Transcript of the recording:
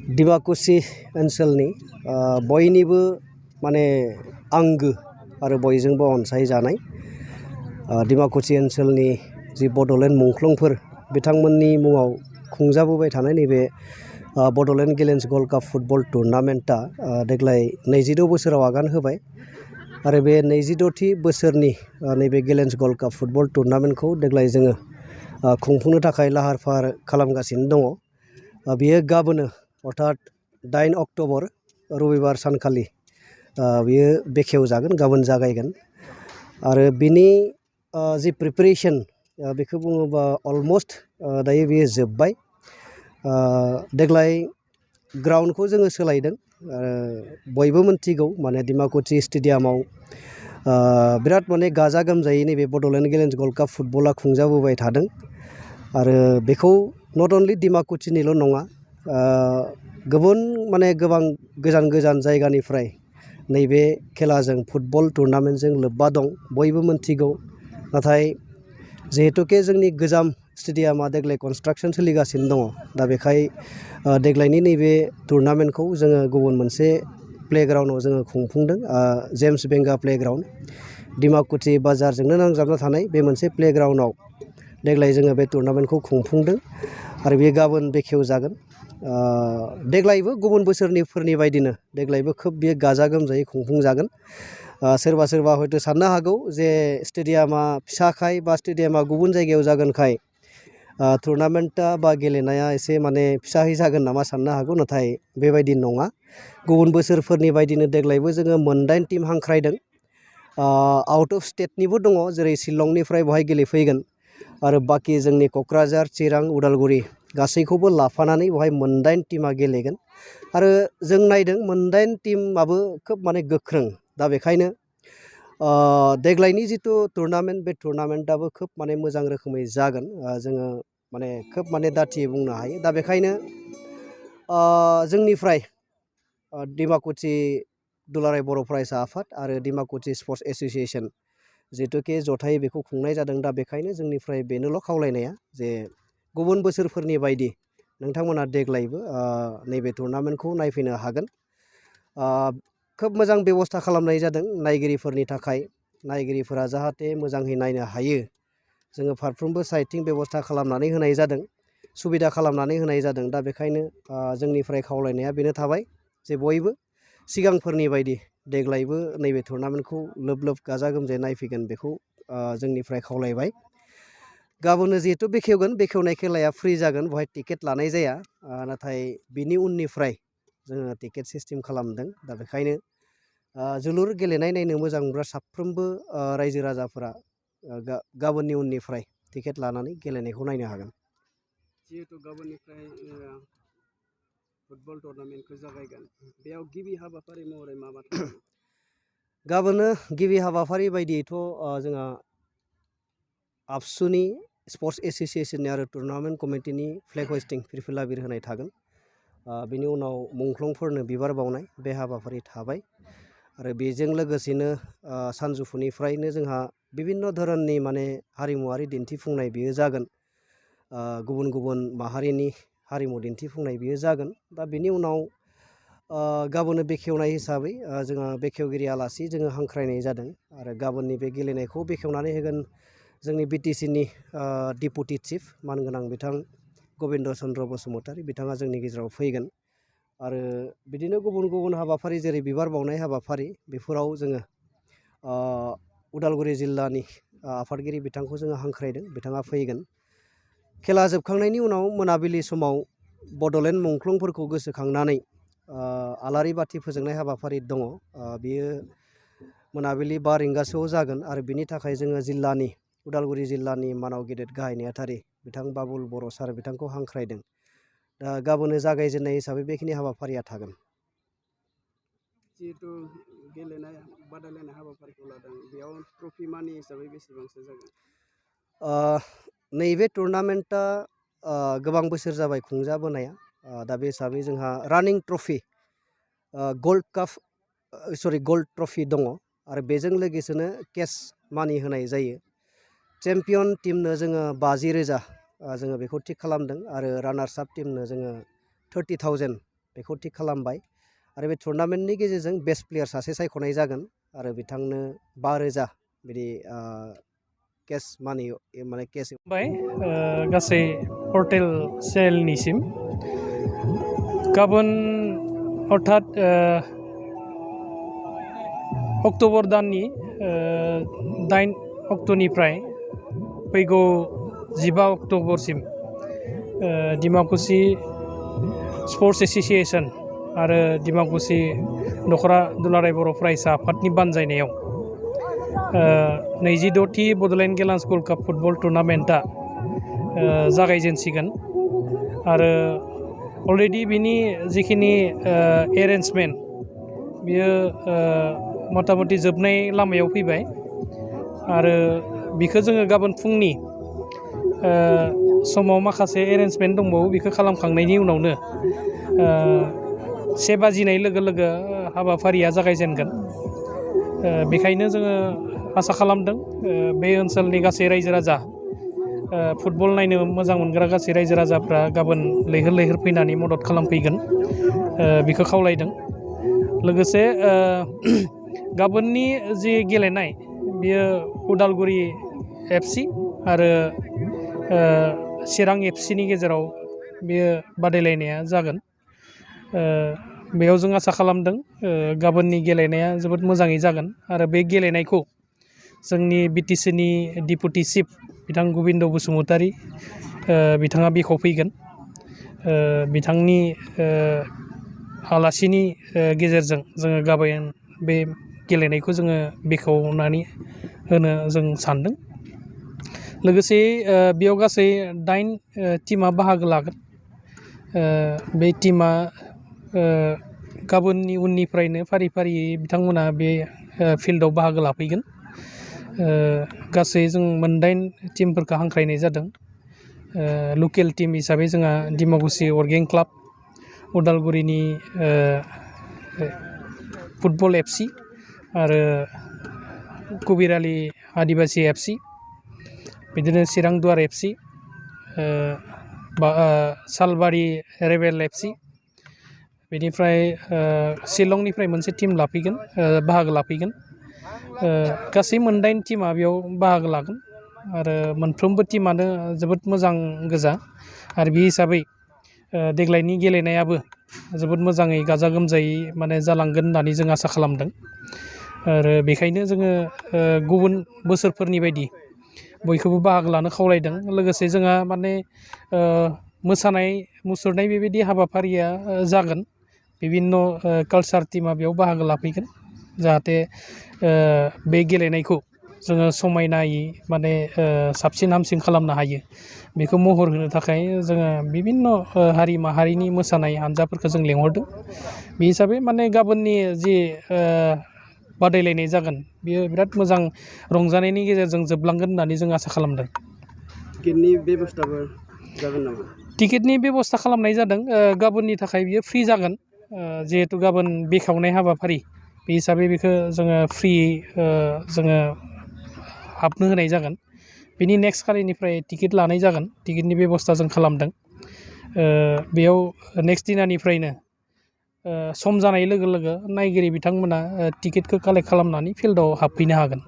डिमाकुसि ओनसोलनि बयनिबो माने आंगो आरो बयजोंबो अनसायजानाय डिमाकुसि ओनसोलनि जि बड'लेण्ड मुंख्लंफोर बिथांमोननि मुङाव खुंजाबोबाय थानाय नैबे बड'लेण्ड गेलेन्स गल्ड काप फुटबल टुर्नामेन्टआ देग्लाय 22 बोसोराव आगान होबाय आरो बे 22थि बोसोरनि नैबे गेलेन्स गल्ड काप फुटबल टुर्नामेन्टखौ देग्लाय जोङो खुंफुंनो थाखाय लाहार फाहार खालामगासिनो दङ। बियो गाबोनो अर्थात 8 अक्ट'बर रबिबार सानखालि बियो बेखेवजागोन, गाबोन जागायगोन आरो बिनि जि प्रिपेरेसन बेखौ बुङोबा अलमस्ट दायो बियो जोब्बाय। देग्लाय ग्राउन्डखौ जोङो सोलायदों, बयबो मिन्थिगौ माने डिमाकुसि स्टेडियामाव बिराद माने गाजा गोमजायै नैबे बड'लेण्ड गेलेन्स गल्ड काप फुटबला खुंजाबोबाय थादों आरो बेखौ नट अनलि डिमाकुसिनिल' नङा, गुबुन माने गोबां गोजान गोजान जायगानिफ्राय नैबे खेलाजों फुटबल टुर्नामेन्टजों लोब्बा दं, बयबो मिन्थिगौ। नाथाय जिहेतुके जोंनि गोजाम स्टेडियामा देग्लाय कनस्ट्राक्सन सोलिगासिनो दङ, दा बेखाय देग्लायनि नैबे टुर्नामेन्टखौ जोङो गुबुन मोनसे प्लेग्राउन्डआव जोङो खुंफुंदों, जेम्स बेंगा प्लेग्राउन्ड डिमाकुसि बाजारजोंनो नांजाबना थानाय बे मोनसे प्लेग्राउन्डआव देग्लाय जोङो बे टुर्नामेन्टखौ खुंफुंदों आरो बेयो गाबोन बेखेवजागोन। देग्लायबो गुबुन बोसोरनिफोरनि बायदिनो देग्लायबो खोब बेयो गाजा गोमजायै खुंफुंजागोन। सोरबा सोरबा हयथ' साननो हागौ जे स्टेडियामा फिसाखाय बा स्टेडियामा गुबुन जायगायाव जागोनखाय टुर्नामेन्टआ बा गेलेनाया एसे माने फिसाहै जागोन नामा साननो हागौ, नाथाय बेबायदि नङा। गुबुन बोसोरफोरनि बायदिनो देग्लायबो जोङो 9 टिम हांख्रायदों। आउट अफ स्टेटनिबो दङ, जेरै शिलंनिफ्राय बेवहाय गेलेफैगोन आरो बाखि जोंनि क'क्राझार, चिरां, उदालगुरि गासैखौबो लाफानानै बेवहाय 9 टिमा गेलेगोन आरो जों नायदों 9 टिमाबो खोब माने गोख्रों। दा बेखायनो देग्लायनि जिथु टुर्नामेन्ट बे टुर्नामेन्टआबो खोब माने मोजां रोखोमै जागोन, जोङो माने खोब माने दाथियै बुंनो हायो। दा बेखायनो जोंनिफ्राय डिमाकुसि दुलाराय बर' फरायसा आफाद आरो डिमाकुसि स्पर्ट्स एस'सिएसन जिहेतुके जथायै बेखौ खुंनाय जादों, दा बेखायनो जोंनिफ्राय बेनोल' खावलायनाया जे गुबुन बोसोरफोरनि बायदि नोंथांमोना देग्लायबो नैबे टुर्नामेन्टखौ नायफैनो हागोन। खोब मोजां बेबस्था खालामनाय जादों नायगिरिफोरनि थाखाय, नायगिरिफोरा जाहाथे मोजाङै नायनो हायो जोङो फारफ्रोमबो साइडथिं बेबस्था खालामनानै होनाय जादों, सुबिदा खालामनानै होनाय जादों। दा बेखायनो जोंनिफ्राय खावलायनाया बेनो थाबाय जे बयबो सिगांफोरनि बायदि देग्लायबो नैबे टुर्नामेन्टखौ लोब लोब गाजा गोमजायै नायफैगोन बेखौ जोंनिफ्राय खावलायबाय। गाबोननो जिहेतु बेखेवगोन, बेखेवनाय खेलाया फ्रि जागोन, बेवहाय टिकेट लानाय जाया, नाथाय बिनि उननिफ्राय जोङो टिकेट सिस्टेम खालामदों। दा बेखायनो जोलुर गेलेनाय नायनो मोजां मोनग्रा साफ्रोमबो रायजो राजाफोरा गाबोननि उननिफ्राय टिकेट लानानै गेलेनायखौ नायनो हागोन। जिहेतु गाबोननिफ्राय फुटबल टुर्नामेन्टखौ जागायगोन, बेयाव गिबि हाबाफारि महरै मा थागोन? गाबोननो गिबि हाबाफारि बायदियैथ' जोंहा आबसुनि स्पर्ट्स एस'सिएसननि आरो टुर्नामेन्ट कमिटिनि फ्लेग हस्टिं फिरफिला बिर होनाय थागोन। बिनि उनाव मुंख्लंफोरनो बिबार बावनाय बे हाबाफारि थाबाय आरो बेजों लोगोसेनो सानजौफुनिफ्रायनो जोंहा बिभिन्न धरननि माने हारिमुवारि दिन्थिफुंनाय बियो जागोन, गुबुन गुबुन माहारिनि हारिमु दिन्थिफुंनाय बियो जागोन। दा बेनि उनाव गाबोननो बेखेवनाय हिसाबै जोंहा बेखेवगिरि आलासि जोङो हांख्रायनाय जादों आरो गाबोननि बे गेलेनायखौ बेखेवनानै होगोन जोंनि बिटिसिनि डिपुटि चिफ मानगोनां बिथां गबिन्द चन्द्र बसुमतारी, बिथाङा जोंनि गेजेराव फैगोन आरो बिदिनो गुबुन गुबुन हाबाफारि जेरै बिबार बावनाय हाबाफारि बेफोराव जोङो उदालगुरि जिल्लानि आफादगिरि बिथांखौ जोङो हांख्रायदों, बिथाङा फैगोन। खेला जोबखांनायनि उनाव मोनाबिलि समाव बड'लेण्ड मुंख्लंफोरखौ गोसोखांनानै आलारि बाथि फोजोंनाय हाबाफारि दङ, बियो मोनाबिलि 5 रिंगासोआव जागोन आरो बिनि थाखाय जोङो जिल्लानि उदालगुरि जिल्लानि मानाव गेदेर गाहाय नेहाथारि बिथां बाबुल बर' सार बिथांखौ हांख्रायदों। दा गाबोननो जागायजेननाय हिसाबै बेखिनि हाबाफारिया थागोन। जिहेतु गेलेनाय बादायलायनाय हाबाफारिखौ लादों, बेयाव ट्रफि मानि हिसाबै बेसेबांसो जागोन? नैबे टुर्नामेन्टआ गोबां बोसोर जाबाय खुंजाबोनाया, दा बे हिसाबै जोंहा रानिं ट्रफि गल्ड ट्रफि दङ आरो बेजों लोगोसेनो केस मानि होनाय जायो। चेम्पियन टिमनो जोङो 50,000 जोङो बेखौ थिग खालामदों आरो रानार्स आप टिमनो जोङो 30,000 बेखौ थिग खालामबाय आरो बे टुर्नामेन्टनि गेजेरजों बेस्ट प्लेयार सासे सायख'नाय जागोन आरो बिथांनो 5,000 बिदि केस मानि माने केस गासै पर्टेल सेलनिसिम गाबोन अर्थात अक्ट'बर दाननि 8 अक्ट'निफ्राय फैगौ 15 अक्ट'बरसिम डिमाकुसि स्पर्ट्स एस'सिएशन आरो डिमाकुसि दख'रा दुलाराय बर' फरायसा आफादनि बानजायनायाव 22थि बड'लेण्ड गेलान्स गल्ड काप फुटबल टुर्नामेन्टआ जागायजेनसिगोन आरो अलरेडि बिनि जिखिनि एरेन्जमेन्ट बियो मथा मथि जोबनाय लामायाव फैबाय आरो बिखौ जोङो गाबोन फुंनि समाव माखासे एरेन्जमेन्ट दंबावो बेखौ खालामखांनायनि उनावनो 1 बाजिनाय लोगो लोगो हाबाफारिया जागायजेनगोन बेखायनो जोङो आसा खालामदों बे ओनसोलनि गासै रायजो राजा फुटबल नायनो मोजां मोनग्रा गासै रायजो राजाफ्रा गाबोन लैहोर लैहोर फैनानै मदद खालामफैगोन बेखौ खावलायदों लोगोसे गाबोननि जि गेलेनाय बियो उदालगुरि FC आरो चिरां FCनि गेजेराव बेयो बादायलायनाया जागोन बेयाव जों आसा खालामदों गाबोननि गेलेनाया जोबोद मोजाङै जागोन आरो बे गेलेनायखौ जोंनि BTCनि डिपुटि चिफ बिथां गबिन्द बसुमतारी बिथाङा बेखेवफैगोन बिथांनि आलासिनि गेजेरजों जोङो गाबोन बे गेलेनायखौ जोङो बेखेवनानै होनो जों सानदों लोगोसे बेयाव गासै 8 टिमा बाहागो लागोन बे टिमा गाबोननि उननिफ्रायनो फारि फारियै बिथांमोना बे फिल्डआव बाहागो लाफैगोन गासै जों 8 टिमफोरखौ हांख्रायनाय जादों लकेल टिम हिसाबै जोंहा डिमाकुसि अर्गें क्लाब उदालगुरिनि फुटबल FC आरो कबिरालि आदिबासि FC बिदिनो चिरां दुवार FC सालबारि रेबेल FC बेनिफ्राय शिलंनिफ्राय मोनसे टिम लाफैगोन बाहागो लाफैगोन गासै 8 टिमा बेयाव बाहागो लागोन आरो मोनफ्रोमबो टिमानो जोबोद मोजां गोजा आरो बे हिसाबै देग्लायनि गेलेनायाबो जोबोद मोजाङै गाजा गोमजायै माने जालांगोन होननानै जों आसा खालामदों आरो बेखायनो जोङो गुबुन बोसोरफोरनि बायदि बयखौबो बाहागो लानो खावलायदों लोगोसे जोंहा माने मोसानाय मुसुरनाय बेबायदि हाबाफारिया जागोन बिभिन्न कालचार टिमा बेयाव बाहागो लाफैगोन जाहाथे बे गेलेनायखौ जोङो समायनायै माने साबसिन हामसिन खालामनो हायो बेखौ महर होनो थाखाय जोङो बिभिन्न हारि माहारिनि मोसानाय हानजाफोरखौ जों लेंहरदों बे हिसाबै माने गाबोननि जि बादायलायनाय जागोन बियो बिराद मोजां रंजानायनि गेजेरजों जोबलांगोन होननानै जों आसा खालामदों टिकेटनि बेबस्थाबो जागोन नामा टिकेटनि बेबस्था खालामनाय जादों गाबोननि थाखाय बियो फ्रि जागोन जिहेतु गाबोन बेखेवनाय हाबाफारि बे हिसाबै बेखौ जोङो फ्रि जोङो हाबनो होनाय जागोन बिनि नेक्स्ट खालिनिफ्राय टिकेट लानाय जागोन टिकेटनि बेबस्था जों खालामदों बेयाव नेक्स्ट दिनानिफ्रायनो सम जानाय लोगो लोगो नायगिरि बिथांमोना टिकेटखौ कालेक्ट खालामनानै फिल्डआव हाबफैनो हागोन